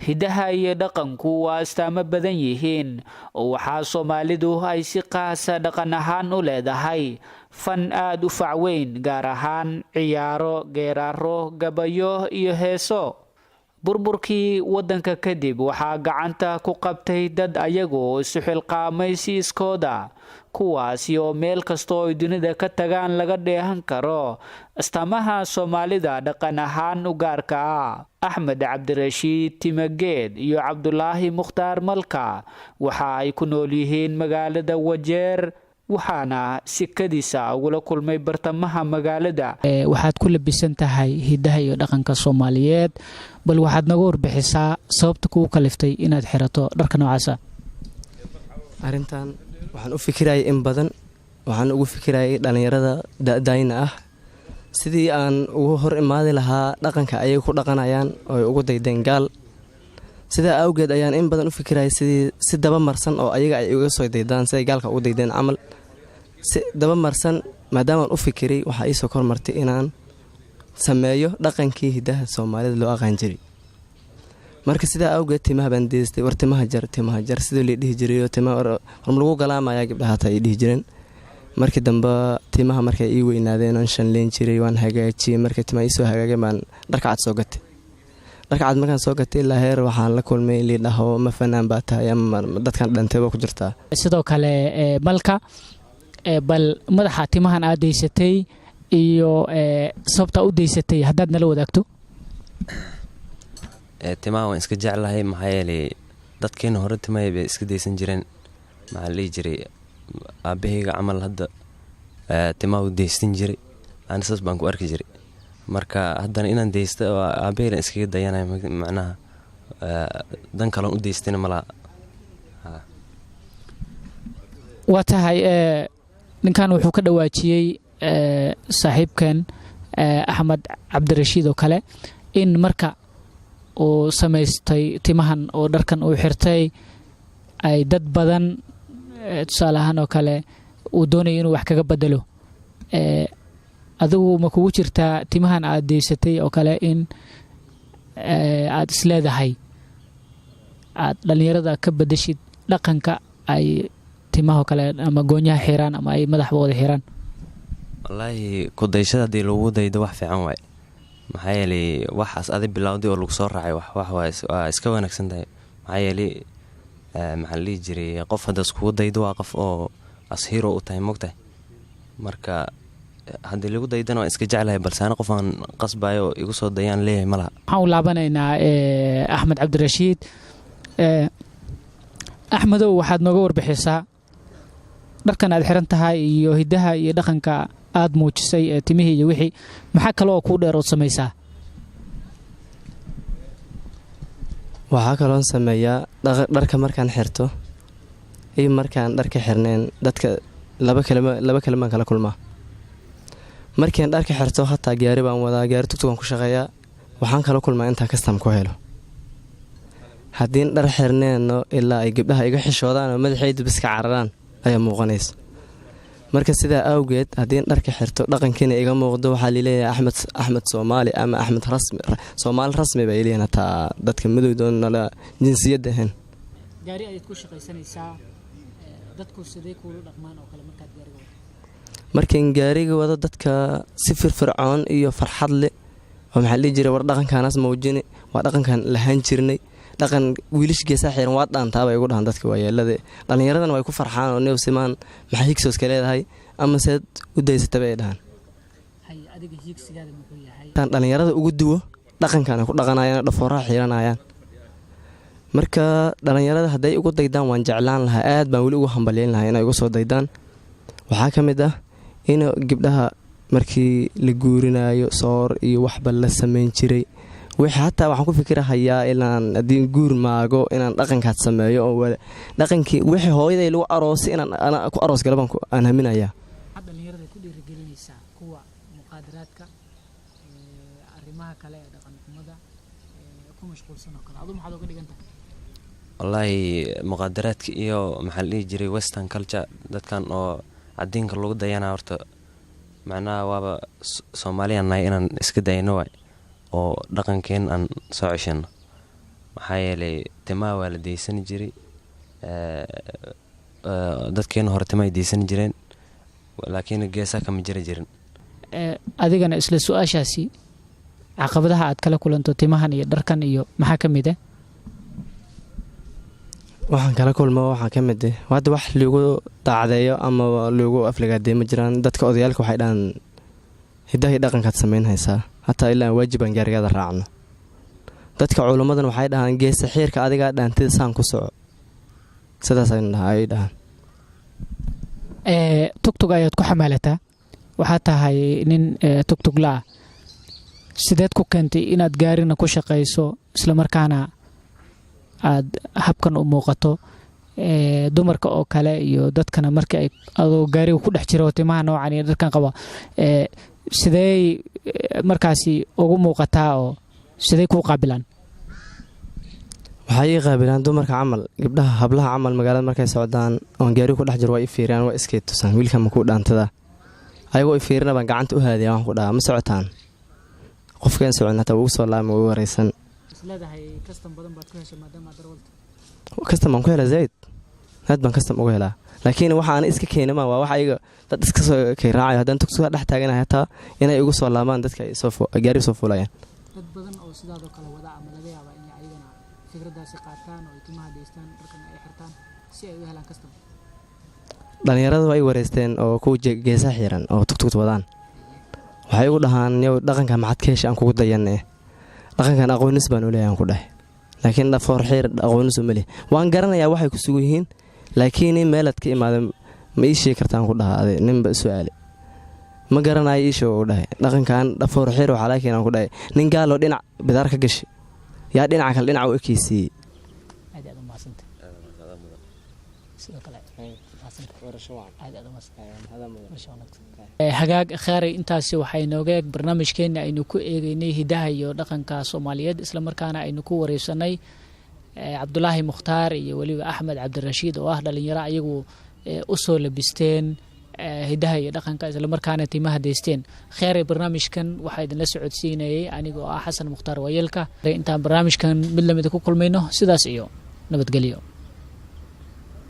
Hidaha iyo dhaqanku waa astaamo badan yihiin, oo waxaa Soomaalidu ay si qaasa dhaqan ahaan u leedahay fan aada u facweyn, gaar ahaan ciyaaro, geeraaro, gabayo iyo heeso. Burburkii waddanka kadib waxaa gacanta ku qabtay dad ayagu isu xilqaamay si iskooda, kuwaasi oo meel kasta oo ay dunida ka tagaan laga dheehan karo astaamaha Soomaalida dhaqan ahaan u gaarka ah. Axmed Cabdirashiid Timageed iyo Cabdulaahi Mukhtaar Malka waxa ay ku nool yihiin magaalada Wajeer, waxaana sikadiisa ugula kulmay bartamaha magaalada. Waxaad ku labisan tahay hidaha iyo dhaqanka Soomaaliyeed. Bal waxaad naga warbixisaa sababta kugu kaliftay inaad xirato dharka noocaasa? Arrintan waxaan u fikirayay in badan. Waxaan ugu fikirayay dhallinyarada da'dayna ah, sidii aan ugu hor imaadi lahaa dhaqanka ayay ku dhaqanayaan oo ay ugu daydeen gaal. Sidaa awgeed ayaan in badan u fikirayay sidii si dabamarsan oo ayaga ay uga soo daydaan, siday gaalka ugu daydeen camal, si dabamarsan. Maadaamaan u fikiray, waxaa iisoo kormartay inaan sameeyo dhaqankii hidaha Soomaalida loo aqaan jiray. Marka sidaa awgeed timaha baan deystay. War timaha jar, timaha jar sidii lay dhihi jirayo, timaha war ma lagu galaamayaa, gabdhaha hataa ay dhihi jireen. Markii dambe timaha markay ii weynaadeen oon shanleyn jiray, waan hagaajiyey. Markay timaha iisoo hagaageen baan dharka cad soo gatay. Dharka cad markaan soo gatay, ilaa heer waxaan la kulmay in lii dhaho ma fanaan baa tahay ama dadkan dhantay baa ku jirtaa. Sidoo kale Malka, bal madaxa timahan aad daysatay iyo sababtaa u daysatay haddaad nala wadaagto? Timaha waan iska jeclahay, maxaa yeelay dadkeena hore timahay bay iska daysan jireen. Maxaa la dhihi jiray, aabaheyga camal hadda timaha u daystan jiray, ani saas baan ku arki jiray. Marka haddana inaan daysta oo aabaheylan iskaga dayanay, macnaha dan kaloon u daystayna malaha. Waa tahay. Ninkan wuxuu ka dhawaajiyey, saaxiibkan Axmed Cabdirashiid oo kale, in marka uu samaystay timahan oo dharkan uu xirtay ay dad badan, tusaale ahaan oo kale, uu doonaya inuu wax kaga bedelo. Adigu ma kugu jirtaa timahan aad daysatay oo kale in aad isleedahay aad dhallinyarada ka bedeshid dhaqanka ay timahoo kale ama goonyaha xiraan ama ay madaxba wada xiraan? Wallaahi, kudayshada haddii lagu daydo wax fiican waay, maxaa yeelay waxaas adi bilowday oo lagu soo raacay wax waa iska wanaagsan tahay. Maxaa yeelay, maxaa la dhihi jiray, qof haddaas kugu daydo waa qof oo as hero u tahay, mogtahay. Marka haddii lagu daydana waan iska jeclahay, balse ana qof aan qasbayo oo igu soo dayaan leeyahay malaha. Waxaan u laabanaynaa Axmed Cabdirashiid. Axmedow, waxaad nooga warbixisaa dharkan aad xiran tahay iyo hidaha iyo dhaqanka aad muujisay ee timihii iyo wixii. Maxaa kale oo kuu dheer ood samaysaa? Waxaa kaloon sameeyaa, dharka markaan xirto iyo markaan dharka xirneen dadka laba kalima, laba kalimaan kala kulmaa. Markian dharka xirto, hataa gaari baan wadaa, gaari tugtugaan ku shaqeeyaa, waxaan kala kulmaa intaan kastam ku helo. Haddiin dhar xirneenno, ilaa ay gabdhaha iga xishoodaan oo madaxaydu biska cararaan ayaa muuqanaysa. Marka sidaa awgeed, haddiin dharka xirto, dhaqankiina iga muuqdo, waxaa laleeyahay Axmed, Axmed Soomaali ama Axmed rasmi, Soomaali rasmi bay leeyihin, hataa dadka madowda nala jinsiyadda ahayn. Gaari ayaad ku shaqaysanaysaa, dadku sidee kuula dhaqmaan oo kale markaad gaariga wado? Markaan gaariga wado, dadka si firfircoon iyo farxad leh oo maxaa dhihi jiray, war dhaqankaanaas muujini, waa dhaqankan lahaan jirnay, dhaqan wiilish geesaa xiran waa dhaantaabay igu dhahan dadka waayeelada. Dhallinyaradana way ku farxaan oo new simaan, maxaa higsoska leedahay ama seed u daysataba ay dhahaan. Intaan dhallinyarada ugu duwo dhaqankan ay ku dhaqanayaan, dhafooraha xiranayaan. Marka dhallinyarada hadday ugu daydaan waan jeclaan lahaa, aad baan weli ugu hambalyeyn lahaa inay ugu soo daydaan. Waxaa ka mid ah in gabdhaha markii la guurinayo soor iyo waxba la samayn jiray wixii, hataa waxaan ku fikirahayaa inaan haddii guur maago inaan dhaqankaas sameeyo oo dhaqankii wixii hooyaday lagu aroosay inaan ana ku aroos gala baan aan haminayaa. Dhalinyarada ku dhiirigelinaysaa kuwa muqaadaraadka, arrimaha kale ee dhaqan xumada ku mashquulsan oo kale, adu maxaad uga dhigan tahay? Wallaahi, muqaadaraadka iyo maxaa la dhihi jiray, western culture, dadkan oo cadiinka lagu dayanaa, horta macnaha waaba Soomaaliyaan nahay, inaan iska dayno waay oo dhaqankeen aan soo ceshano. Maxaa yeelay, timaha waa la deysani jiray. Dadkeena hore timahay deysani jireen, laakiin geesaha kama jiri jirin. Adigana isla su-aashaasi, caqabadaha aad kala kulanto timahan iyo dharkan iyo maxaa ka mid ah? Waxaan kala kulmo waxaa ka mid ah, hadda wax liigu daacdeeyo ama liigu aflagaadeey ma jiraan. Dadka odayaalka waxay dhahaan, "Hidaha iyo dhaqankaad samayn haysaa, hataa ilaa aan waajibaan gaarigaada raacno." Dadka culimmadan waxay dhahaan, "Geesa xiirka adigaa dhaantida, saan ku soco." Sidaas ay dhahaan. Tugtug ayaad ku xamaalataa, waxaad tahay nin tugtugla ah. Sideed ku keentay inaad gaarina ku shaqayso, islamarkaana aad habkan u muuqato? Dumarka oo kale iyo dadkana markii ay adoo gaariga ku dhex jiro, timaha noocan iyo dharkan qaba, sidey markaasi ugu muuqataa oo sidey kuu qaabilaan? Waxay ii qaabilaan dumarka camal, gabdhaha, hablaha camal. Magaalada markay socdaan oon gaariga ku dhex jiro, waa i fiiriyaan, waa iskay tusaan, "Wiilka ma kuu dhaantada?" Ayagoo i fiirina baan gacanta u haadiya. Waxaan ku dhahaa, "Ma socotaan?" Qofkeen socon hataa ugu soo laama, ugu wareysan. Custom baan ku helaa, zaid aad baan custom uga helaa, laakiin waxa aan iska keenama waa wax ayaga dad iska soo kay raacayo. Haddaan tugsuga dhex taaganahay, hataa inay igu soo laamaan dadka ay soo gaariga soo fuulayaan. Dad badan oo sidaadoo kale wada ama laga yaabaa inay ayagana fikradaasi qaataan oo ay timaha deystaan, dharkan ay xirtaan si ay u helaan custom? Dhallinyaradu ay wareysteen oo kuwa geesaha xiran oo tugtugta wadaan, waxay igu dhahaan, "Yow, dhaqanka maxaad ka heshay aan kugu dayanee?" Dhaqankan aqoonis baan u leeyahay aan ku dhahay, laakiin dhafoor xiir aqoonis uma leh. Waan garanayaa waxay ku sugan yihiin, laakiin meelaad ka imaada ma ii sheegi kartaan ku dhaha. Ade ninba su-aale ma garanayo, ii sheeg u dhahay. Dhaqankan dhafoor xiir waxaa laga keenaan ku dhahay nin gaaloo dhinac bidaar ka gashay, yaa dhinaca kale dhinaca u ekeysiiyey. Aad aad u mahadsantay. Sidoo kale aad aad u mahadsantay. Hagaag khaaray, intaasi waxaa inooga eeg barnaamijkeena aynu ku eegeynay hidaha iyo dhaqanka Soomaaliyeed, islamarkaana aynu ku wareysanay Cabdulaahi Mukhtaar iyo weliba Axmed Cabdirashiid oo ah dhalinyaro ayagu usoo labisteen hidaha iyo dhaqanka, islamarkaana timaha deysteen. Kheyray, barnaamijkan waxaa idinla socodsiinayay anigoo ah Xasan Mukhtaar Waayeelka. Intaan barnaamijkan mid lamida ku kulmayno, sidaas iyo nabadgelyo.